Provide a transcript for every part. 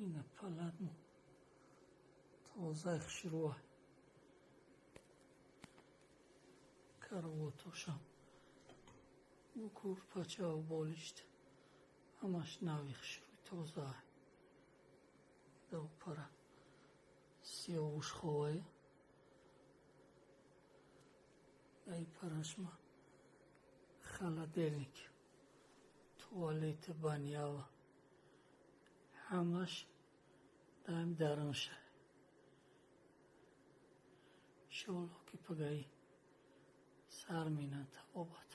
Ина палатмо тозаи хушрӯа, каравотошам бо курпачаву болишт ҳамаш нави хушрӯи тозаа. Пара сиёвуш ховае, ай парашма холодильник, туалет, банява ҳамаш даим дарунша. Иншоалло, ки пагаи сар минан табобат.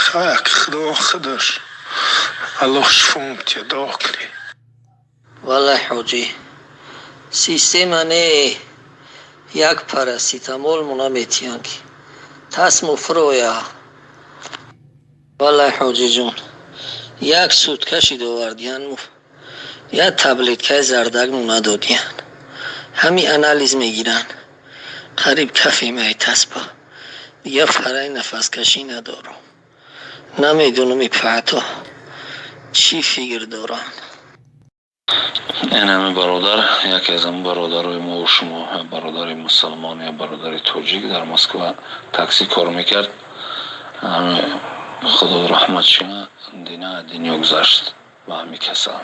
Хак худо худаш Аллоҳ шифо бития, дуо кунед. Валлай, ҳоҷӣ, система не, як параситамол мо наметиҳанд, ки тасму фуроя. Валлай, ҳоҷиҷон, як сутка шид овардиян, як таблеткаи зардак мо надодиян. Ҳами анализ мегиранд, қариб кафемаи таспа. Дигар фараи нафаскашӣ надорам. Намедонам, и паъто чӣ фикр доранд. Ин ҳами бародар, яке аз ҳамн бародарои мову шумо, бародари мусалмон, я бародари тоҷик, дар Москва такси кор мекард. Худо раҳмат шина, дина дунё гузашт ба ҳами касал.